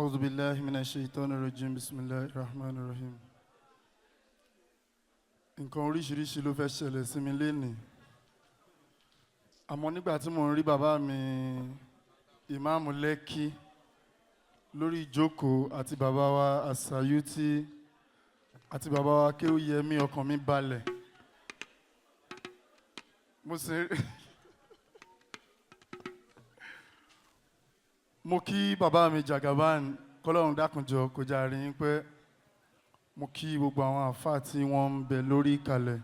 أعوذ بالله من الشيطان الرجيم، بسم الله الرحمن الرحيم. Nǹkan oríṣiríṣi ló fẹ́ ṣẹlẹ̀ sí mi lénìí, àmọ́ nígbà tí mò ń rí bàbá mi Ìmáàmù Lẹ́kí lórí ìjókòó àti bàbá wa Àsàyútì àti bàbá wa Kéwúyẹmí, ọkàn mi balẹ̀. Mo sì mo kí bàbá mi Jagaban, kọ́lọ́run dákunjọ kò já rí yín pé. Mo kí gbogbo àwọn àáfàá tí wọ́n ń bẹ lórí ìkàlẹ̀.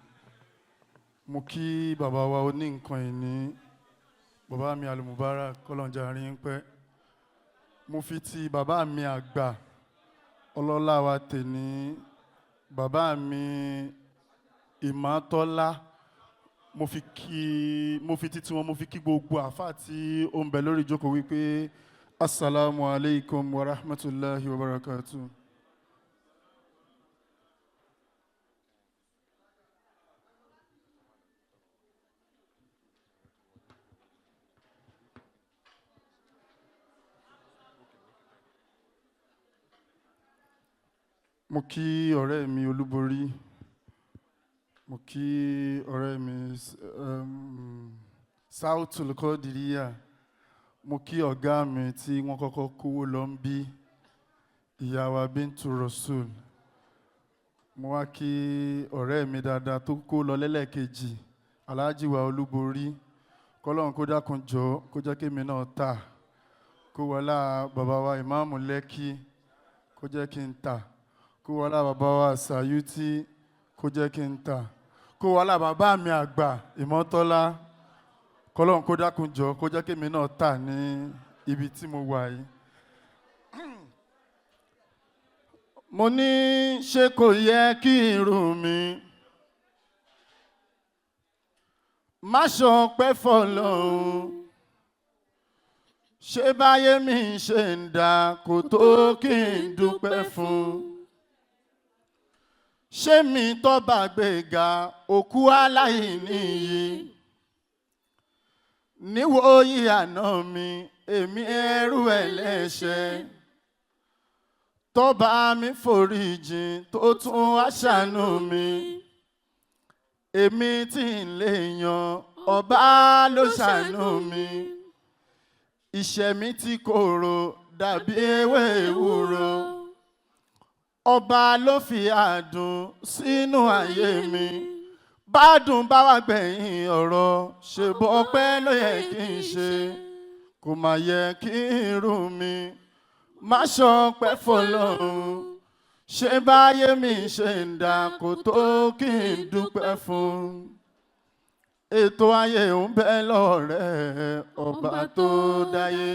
Mo kí bàbá wa oní nǹkan ìní, bàbá mi Al-Mubarak, kọ́lọ́run já rí yín pé. Mo fi ti bàbá mi àgbà, ọlọ́lá wa tèní, bàbá mi Ìmọ̀tọ́lá, mo fi kí, mo fi títí wọn, mo fi kí gbogbo àáfàá tí ó ń bẹ lórí ìjókòó wípé asalaamu alaykum wa rahmatulahi wa barakatuh. Mo kí ọ̀rẹ́ mi Olúborí, mo kí ọ̀rẹ́ mi Sautul Qadiriya, mo kí ọ̀gá mi tí wọ́n kọ́kọ́ kówó lọ ń bí, ìyá wa Bintu Rasul. Mo wá kí ọ̀rẹ́ mi dáadáa tó kó lọ lẹ́lẹ́kejì, Alhaji wa Olúborí, kọ́lọ́run kó dákun jọ kó jẹ́ kémi náà tà, kó wọlá bàbá wa Ìmáàmù Lẹ́kí kó jẹ́ kí n tà, kó wọlá bàbá wa Sàyútì kó jẹ́ kí n tà, kó wọlá bàbá mi àgbà Ìmọ̀tọ́lá, kọ́lọ́run kó dákun jọ kó jẹ́ kémi náà tà ní ibi tí mo wà yìí. Mo ní ṣé kò yẹ kí irú mi má ṣọpẹ́ fọlọ́run? Ṣé báyé mi ṣe ń dà kò tó kí n dúpẹ́ fún? Ṣé mi tọ́ba gbéga òkú aláìníyì? Níwòyí àná mi, èmi ẹrú ẹlẹ́ṣẹ̀, tọ́ba mi foríjìn tó tún wá ṣàánú mi. Èmi tí ń lè yan ọba ló ṣàánú mi. Ìṣẹ́ mi tí korò dàbí ewé ewúro, ọba ló fi àdùn sínú ayé mi. Bádùn bá wà gbẹ̀yìn ọ̀rọ̀, ṣe bọ́ pẹ́ ló yẹ kí n ṣe. Kò má yẹ kí irú mi má ṣọpẹ́ fọlọ́run. Ṣé báyé mi ṣe ń dà kò tó kí n dúpẹ́ fún? Ètò ayé ń bẹ lọ́rẹ̀ ọba tó dáyé.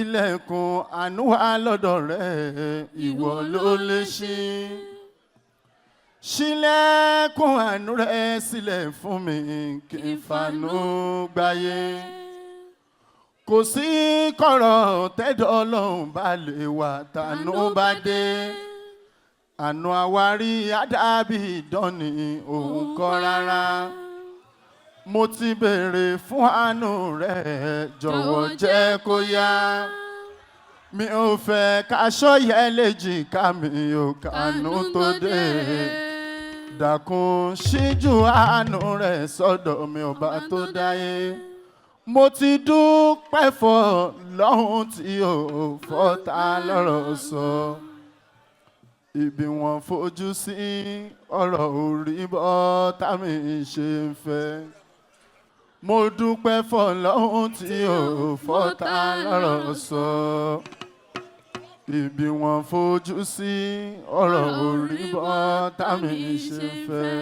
Ilẹ̀kùn àánú wà lọ́dọ̀ rẹ̀, ìwọ ló lè ṣí. Ṣílẹ̀kùn àánú rẹ̀ sílẹ̀ fún mi kí n fanú gbáyé. Kò sí kọ̀rọ̀ tẹ́dọ̀ Ọlọ́run bá lè wà tànú bá dé. Àánú àwárí àdàbí ìdánì òun kọ́ rárá. Mo ti béèrè fún àánú rẹ̀, jọ̀wọ́ jẹ́ kó yá. Mi ò fẹ́ kaṣọ yẹ léjìká mi ò kànú tó dé. Dákun ṣíjú àánú rẹ̀ sọ́dọ̀ mi, ọba tó dáyé. Mo ti dúpẹ́ fọ́ lọ́hùn tí ò fọ́ta lọ́rọ̀ sọ. Ibi wọn fojú sí ọ̀rọ̀ orí bọ́ támi ṣe ń fẹ́. Mo dúpẹ́ fọ́ lọ́hùn tí ò fọ́ta lọ́rọ̀ sọ. Ibi wọn fojú sí ọ̀rọ̀ orí bọ́ támi ṣe ń fẹ́.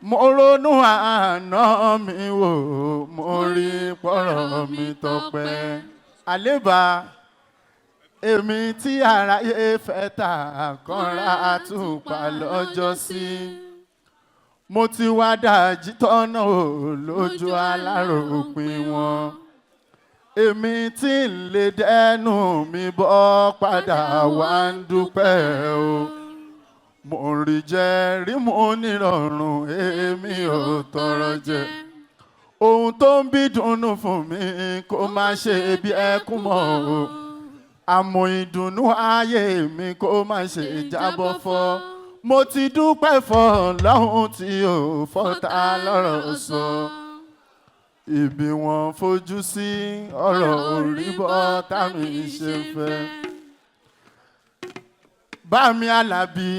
Mo ronú àná mi wò, mo rí pọ̀rọ̀ mi tọpẹ́. Àlébà èmi tí aráyé fẹ́ tà kànra àtùpà lọ́jọ́ sí. Mo ti wá dájí tọ́nà ò lójú aláròpin wọn. Èmi tí ń lè dẹ́nu mi bọ́ padà wá ń dúpẹ́ o. Mo rí jẹ rí mo nírọ̀rùn, èmi ò tọrọ jẹ. Ohun tó ń bí dùnnú fún mi kó má ṣe bí ẹkún mọ́ o. Àmọ́ ìdùnnú ayé mi kó má ṣe jábọ́ fọ́. Mo ti dúpẹ́ fọ́ lọ́hùn tí ò fọ́ta lọ́rọ̀ sọ. Ibi wọn fojú sí ọ̀rọ̀ orí bọ́ tàmí ṣe ń fẹ́. Bámi Alábí,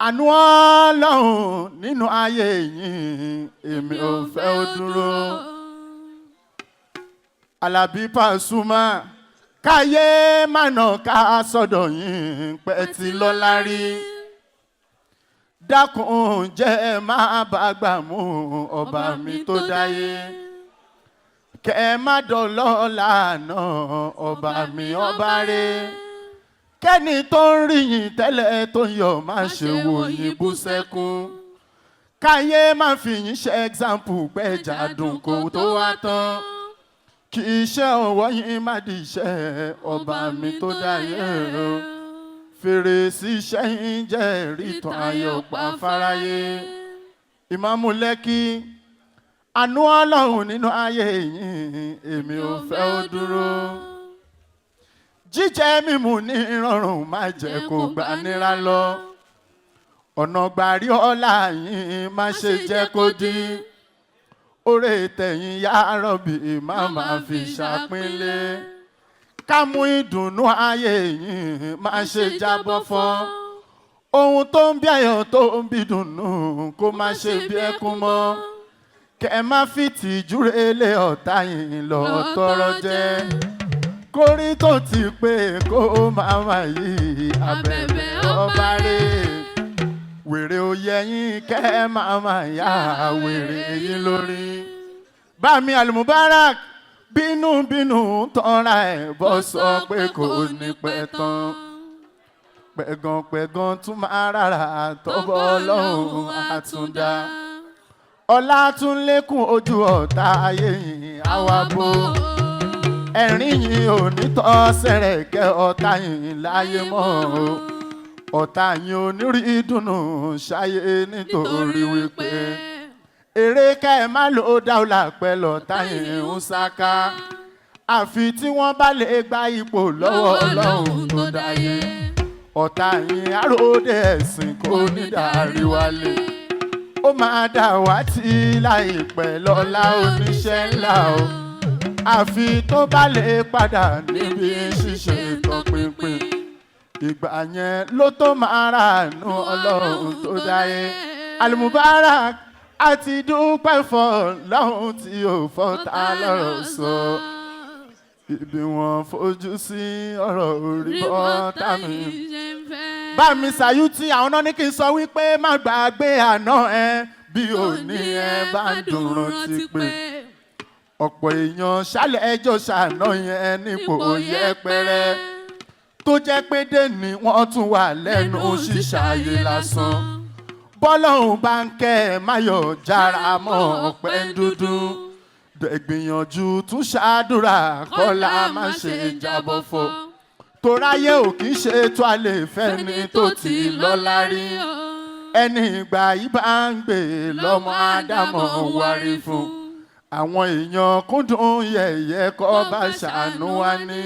àánú Ọlọ́run nínú ayé yín, èmi ò fẹ́ ó dúró. Alábí Pasuma, káyé mànà ká sọ́dọ̀ yín pẹ́ tí lọ́lá rí. Dákun jẹ́ má bá gbà mú, ọba mi tó dáyé. Kẹ́ ẹ má dọ̀lọ́lá náà, ọba mi ọba rẹ̀. Kẹ́ni tó ń rí yín tẹ́lẹ̀ tó ń yọ̀ má ṣe wò yín bú sẹ́kún. Káyé má fi yín ṣe example gbẹ́jà dùn kó tó wá tán. Kì í ṣe ọwọ́ yín má di iṣẹ́, ọba mi tó dáyé o. Fèrèsé iṣẹ́ yín jẹ́ ìrìtàn ayọ̀ pa fáráyé. Ìmáàmù Lẹ́kì, àánú Ọlọ́run nínú ayé yín, èmi ò fẹ́ ó dúró. Jíjẹ mímu ní ìrọ̀rùn, má jẹ́ kó gbà nira lọ. Ọ̀nà gbàrí ọ̀la yín, má ṣe jẹ́ kó dín. Oore tẹ̀yìn yá rọ̀bì, má má fi ṣàpínlẹ̀. Ká mú ìdùnnú ayé yín má ṣe jábọ́ fọ́. Ohun tó ń bí ayọ̀, tó ń bí dùnnú, kó má ṣe bí ẹkún mọ́. Kẹ́ ẹ má fi tìjú relé ọ̀tá yín lọ tọrọ jẹ. Kórí tó ti pé kó máa má yí abẹ́bẹ́ ọba rè. Wèrè òye yín, kẹ́ ẹ máa má yá wèrè yín lórí. Bámi Alimubarak, bínúbínú tọ́ra ẹ̀ bọ́ sọ pé kò ní pẹ́ tán. Pẹ̀gànpẹ̀gàn tún máa rárá tọ́bọ̀ Ọlọ́run àtúndá. Ọlá tún lékún ojú ọ̀tá ayé yìí àwa bò. Ẹ̀rín yìí ò ní tọ́ sẹ̀rẹ̀kẹ́ ọ̀tá yìí láyé mọ́ o. Ọ̀tá yìí ò ní rí dùnú ṣáyé nítorí wípé eré ká ẹ má lò dáwọ́là pẹ́ lọ́tá yìí ń sáká. Àfi tí wọ́n bá lè gba ipò lọ́wọ́ Ọlọ́run tó dáyé. Ọ̀tá yìí àròdé ẹ̀sìn kò ní dárí wálé. Ó máa dà wá tí láìpẹ́ lọ́lá oníṣẹ́ ńlá o. Àfi tó bá lè padà níbi ṣíṣe tọpinpin. Ìgbà yẹn ló tó máa ràánú Ọlọ́run tó dáyé. Alimubarak, àti dúpẹ́ fọ́ lọ́hùn tí ò fọ́ta lọ́rọ̀ sọ. Ibi wọn fojú sí ọ̀rọ̀ orí bọ́ tàmí. Bámi Sàyútì, àwọn náà ní kí n sọ wípé má gbàgbé àná ẹ bí òní ẹ bá ń dùn rántí pé ọ̀pọ̀ èèyàn ṣálẹ̀ ẹjọ́ ṣàná yẹn nípò yẹpẹrẹ tó jẹ́ pé dèní wọ́n tún wà lẹ́nu ṣíṣàyè lásán. Bọ́lọ́hún bá ń kẹ́ ẹ máyọ̀ jára mọ́ ọ̀pẹ́ dúdú gbìyànjú tún ṣàdúrà kọ́lá má ṣe jábọ́ fọ́. Toráyé ò kì í ṣe tó a lè fẹ́ni tó ti lọ́lá rí. Ẹni ìgbà yìí bá ń gbé lọ́mọ ádámọ̀ wárí fún. Àwọn èèyàn kúndùn yẹ̀yẹ́ kọ́ bá ṣàánú wa ní.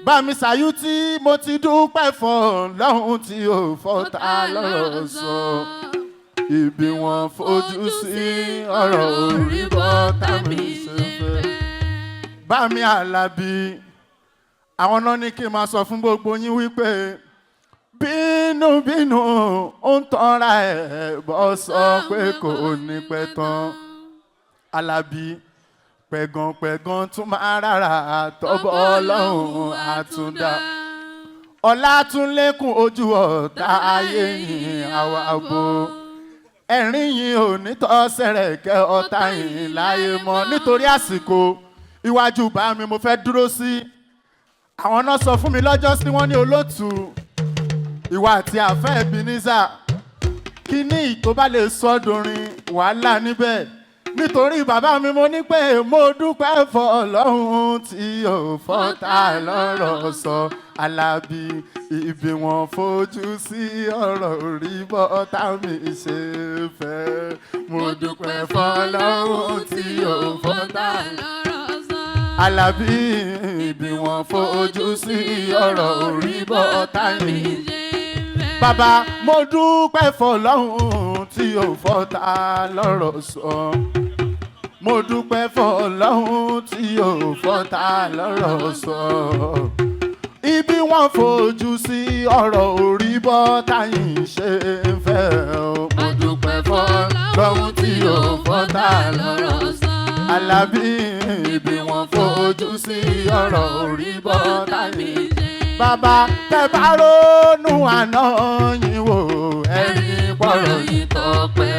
Bámi Sàyútì, mo ti dúpẹ́ fọ́ lọ́hùn tí ò fọ́ta lọ́rọ̀ sọ. Ibi wọn fojú sí ọ̀rọ̀ orí bọ́ tàmí ṣe fẹ́. Bámi Àlàbí, àwọn náà ní kí n máa sọ fún gbogbo yín wípé bínúbínú ó ń tọ́ra ẹ̀ bọ́ sọ pé kò ní pẹ́ tán. Alábí, pẹ̀gànpẹ̀gàn tún máa rárá tọ́bọ̀ Ọlọ́run àtúndà. Ọlá tún lékún ojú ọ̀tá ayé yìí àwa bò. Ẹ̀rín yìí ò ní tọ́ sẹ̀rẹ̀kẹ́ ọ̀tá yìí láyé mọ́. Nítorí àsìkò, iwájú bá mi mo fẹ́ dúró sí. Àwọn náà sọ fún mi lọ́jọ́ sí, wọ́n ní olóòtú ìwà àti àfẹ́ Ebenezer kíní tó bá lè sọ́dọ̀rin wàhálà níbẹ̀. Nítorí bàbá mi, mo ní pé mo dúpẹ́ fọlọ́hún tí ò fọ́ta lọ́rọ̀ sọ. Alábí, ibi wọn fojú sí, ọ̀rọ̀ orí bọ́tà mi ṣe fẹ́. Mo dúpẹ́ fọlọ́hún tí ò fọ́ta lọ́rọ̀ sọ. Alábí, ibi wọn fojú sí, ọ̀rọ̀ orí bọ́tà mi. Bàbá, mo dúpẹ́ fọlọ́hún tí ò fọ́ta lọ́rọ̀ sọ. Mo dúpẹ́ fọlọ́hún tí ò fọ́ta lọ́rọ̀ sọ. Ibi wọ́n fojú sí, ọ̀rọ̀ orí bọ́tà yìí ṣe ń fẹ́ o. Mo dúpẹ́ fọlọ́hún tí ò fọ́ta lọ́rọ̀ sọ. Alábí, ibi wọ́n fojú sí, ọ̀rọ̀ orí bọ́tà yìí. Bàbá, tẹ bá ronú àná yín wò, ẹ̀yin pọ̀rọ̀ yìí tọpẹ́.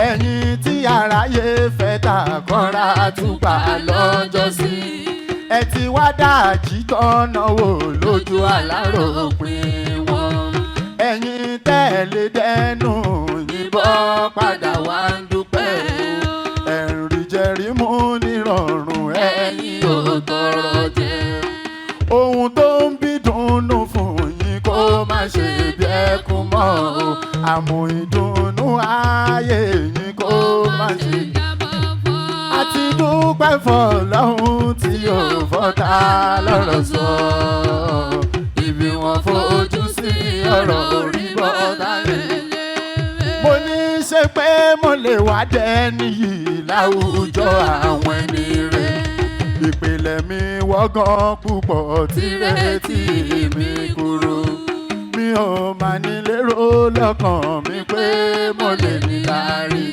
Ẹ̀yin tí aráyé fẹ́ tà kọ́ra túbà lọ́jọ́ sí, ẹ ti wá dájí tọ́nà wò lójú aláròpin wọn. Ẹ̀yin tẹ̀lé dẹ́nu yìnbọn padà wá ń dúpẹ́ o. Ẹ̀rì jẹ̀rí mú nírọ̀rùn, ẹ̀yin ò tọrọ jẹ. Ohun tó ń bí dùnnú fún yín, kó má ṣe bí ẹkún mọ́ o. Àmú ìdùnnú ayé yín, kó má ṣe. Àti dúpẹ́ fọlọ́hún tí ò fọ́ta lọ́rọ̀ sọ. Ibi wọn fojú sí, ọ̀rọ̀ orí bọ́tà rẹ̀. Mo ní ṣe pé mo lè wá dẹ́ni yìí láwùjọ àwọn ẹni rẹ̀. Ìpìlẹ̀ mi wọ́gán púpọ̀, tírètí mi kúrò. Mi ò mà ní lérò lọ́kàn mi pé mo lè ní láárí.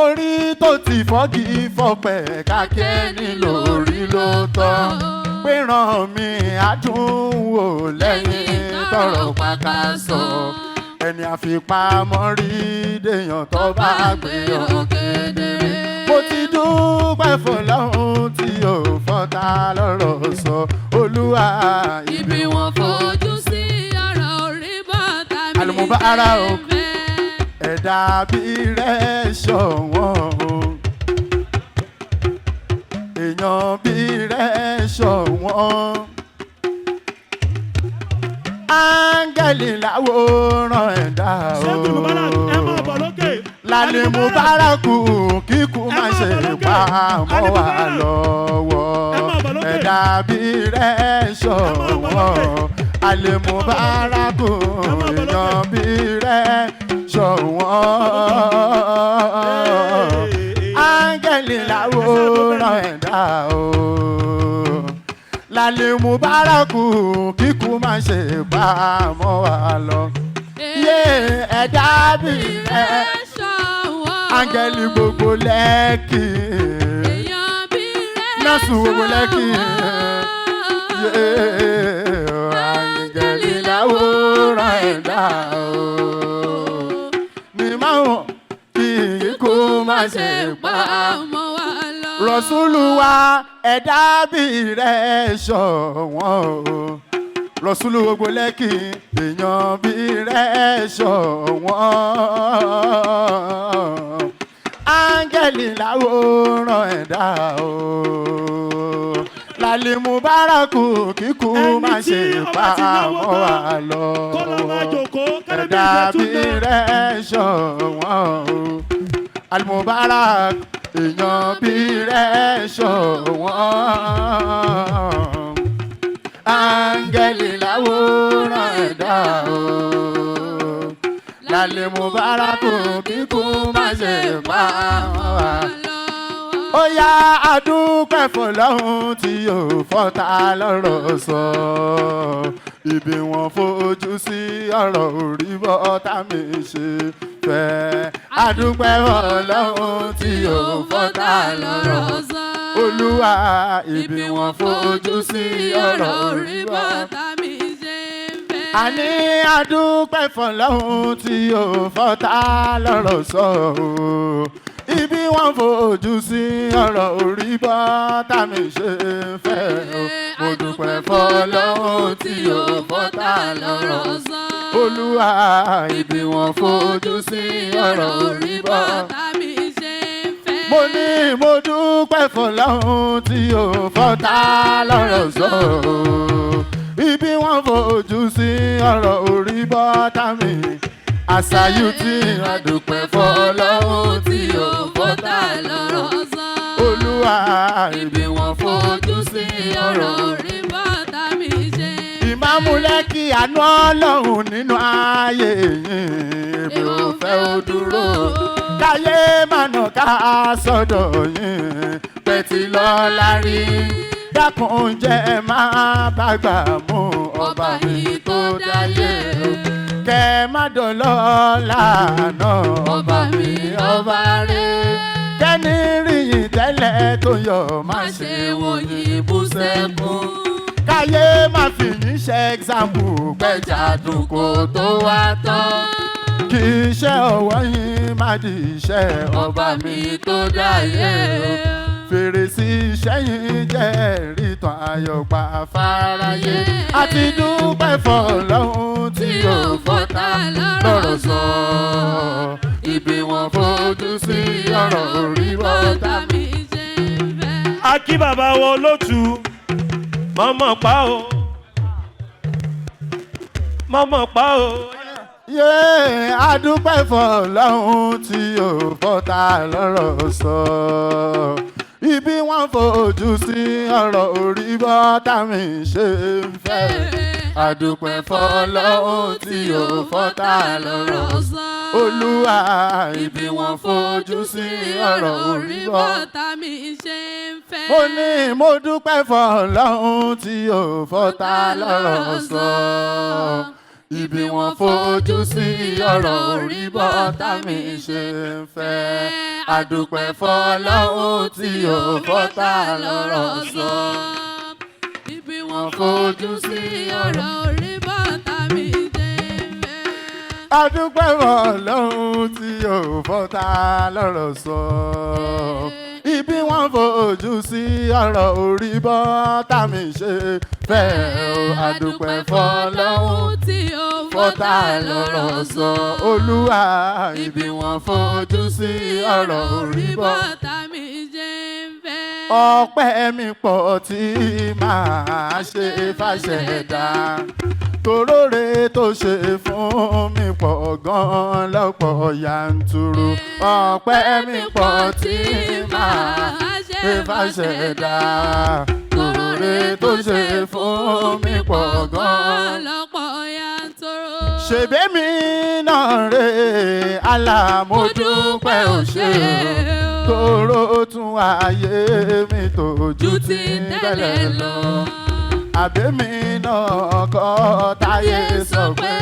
Orí tó ti fọ́gi fọpẹ́ kákẹ́ ní lórí ló tọ́. Péràn mi àdúnwò lẹ́yìn tọrọ pàkàṣọ. Ẹni àfipamọ́ rí dèèyàn tó bá gbé hàn kedere. Mo ti dúpẹ́ fọlọ́hún tí ò fọ́ta lọ́rọ̀ sọ. Olúwa, Ibi wọn fojú sí, ọ̀rọ̀ orí bọ́tà mi. Àlùmúbárà o. Ẹ̀dá bí rẹ̀ ṣọ̀wọ́n o. Èèyàn bí rẹ̀ ṣọ̀wọ́n. Áńgẹ́lì láwòrán ẹ̀dá o. Ṣẹ́gun Mubarak, ẹ máa bọ̀ lókè. Lálẹ́ Mubaraku, kíkú Ẹ má máa ṣe bọ̀ lókè. pa mọ́ wa Mubarak. lọ́wọ́. Ẹ máa bọ̀ lókè. Ẹ̀dá bí rẹ̀ ṣọ̀wọ́n. Alẹ́ Mubaraku, Ẹ máa bọ̀ lókè. èèyàn bí rẹ̀ ṣọ̀wọ́n. Áńgẹ́lì láwòrán ẹ̀dá o. Lálẹ́ Mubaraku, kíkú má ṣe pa mọ́ wa lọ. Yé, ẹ̀dá bí rẹ̀, áńgẹ́lì gbogbo Lẹ́kì. Nọ́ọ̀sì gbogbo Lẹ́kì. Yé, áńgẹ́lì láwòrán ẹ̀dá o. Ní máa kí ikú má ṣe pa. Rọ̀súlù wa, ẹ̀dá bí rẹ̀ ṣọ̀wọ́n o. Rọ̀súlù gbogbo Lẹ́kì, èèyàn bí rẹ̀ ṣọ̀wọ́n. Áńgẹ́lì láwòrán ẹ̀dá o. Lálẹ́ Mubaraku, kíkú Ẹni má tí ṣe ó pa bá ti náwó mọ́ wa tán, lọ. kó lọ máa jòkó kẹ́lẹ́ bí Ẹ̀dá ìfẹ́ bí tún náà. rẹ̀ ṣọ̀wọ́n o. Almubarak, èèyàn bí rẹ̀ ṣọ̀wọ́n. Áńgẹ́lì láwòrán ẹ̀dá o. Lálẹ́ Mubaraku, kíkú má ṣe pa wá. Ó yá, adúpẹ́ fọlọ́hún tí yóò fọ́ta lọ́rọ̀ sọ. Ibi wọn fojú sí, ọ̀rọ̀ orí bọ́tà mi ṣe fẹ́. Adúpẹ́ fọlọ́hún tí yóò fọ́ta lọ́rọ̀ sọ. Olúwa, ibi wọn fojú sí, ọ̀rọ̀ orí bọ́tà mi ṣe fẹ́. Àní adúpẹ́ fọlọ́hún tí ò fọ́ta lọ́rọ̀ sọ o. Ibi wọn fojú sí, ọ̀rọ̀ orí bọ́tà mi ṣe fẹ́ o. Mo dúpẹ́ fọlọ́hún tí ò fọ́ta lọ́rọ̀ sọ. Olúwa, ibi wọn fojú sí, ọ̀rọ̀ orí bọ́tà mi ṣe fẹ́. Mo ní mo dúpẹ́ fọlọ́hún tí ò fọ́tá lọ́rọ̀ sọ. Ibi wọ́n fojú sí ọ̀rọ̀ orí bọ́tà mi. Àṣàyù tí a dúpẹ́ fọlọ́hún tí ò fọ́tá lọ́rọ̀ sọ. Olúwa, Ibi wọ́n fojú sí ọ̀rọ̀ orí bọ́tà mi ṣe. Ìmáàmù Lẹ́kì, àánú Ọlọ́run nínú ayé yìí, èmi ò fẹ́ ó dúró. Káyé mànà ká sọ́dọ̀ yín, pẹ̀tì lọ́la rí. Dákun jẹ́ máa bá gbà mú ọba mi tó dáyé o. Kẹ má dọ̀lọ́ lànà ọba mi ọba rẹ̀. Kẹ́ni ríyìn tẹ́lẹ̀ tó yọ má Má ṣe ṣe wòyìn bú sẹ́kún. Káyé má fi yín ṣe example pẹ̀jà dùn kó tó wá tán. Kì í ṣe ọwọ́ yín má di iṣẹ́ ọba mi tó dáyé o. Fèrèsé iṣẹ́ yín jẹ́ ìrìtàn ayọ̀pá fáráyé. Àti dúpẹ́ fọlọ́hún tí ò fọ́tá lọ́rọ̀ sọ. Ibi wọn fojú sí ọ̀rọ̀ orí bọ́tà mi. Mi ṣe ń fẹ́. A kí bàbá wa olótù mọ́mọ́ pa o, mọ́mọ́ pa o. Yé, adúpẹ́ fọlọ́hún tí ò fọ́tá lọ́rọ̀ sọ. Ibi wọ́n fojú sí ọ̀rọ̀ orí bọ́tà mi ṣe ń fẹ́. Adúpẹ́ fọlọ́hún tí ò fọ́tá lọ́rọ̀ sọ. Olúwa, ibi wọ́n fojú sí ọ̀rọ̀ orí bọ́tà bọ́tà mi ṣe ń fẹ́. Mo ní mo dúpẹ́ fọlọ́hún tí ò fọ́tá lọ́rọ̀ sọ. Ibi wọn fojú sí ọ̀rọ̀ orí bọ́tà mi ṣe ń fẹ́. Àdúpẹ́ fọlọ́hún tí ò fọ́tá lọ́rọ̀ sọ. Ibi wọn fojú sí ọ̀rọ̀ orí bọ́tà mi ṣe ń fẹ́. Àdúpẹ́ fọlọ́hún tí ò fọ́tá lọ́rọ̀ sọ. Ibi wọn fojú sí ọ̀rọ̀ orí bọ́tà mi ṣe fẹ́ o. Àdúpẹ́ fọlọ́hún tí ó fọ́tà lọ́rọ̀ sọ. Olúwa, ibi wọn fojú sí ọ̀rọ̀ orí bọ́. Bọ́tà mi ṣe ń fẹ́. Ọpẹ́ mi pọ̀ tí màá ṣe fàṣẹdá toróore tó ṣe fún mi pọ̀ gan-an lọ́pọ̀ yanturu. Ọpẹ́ mi pọ̀ tí màá ṣe fàṣẹdá toróore tó ṣe fún mi pọ̀ gan-an lọ́pọ̀ yanturu. Ṣèbémi náà rè alámójúpẹ́ ò ṣe o, tóró tún ayé mi tó ju Ju ti ti tẹ́lẹ̀ tẹ́lẹ̀ lọ. lọ. Àbẹ́mi náà kọ́ táyé sọ pé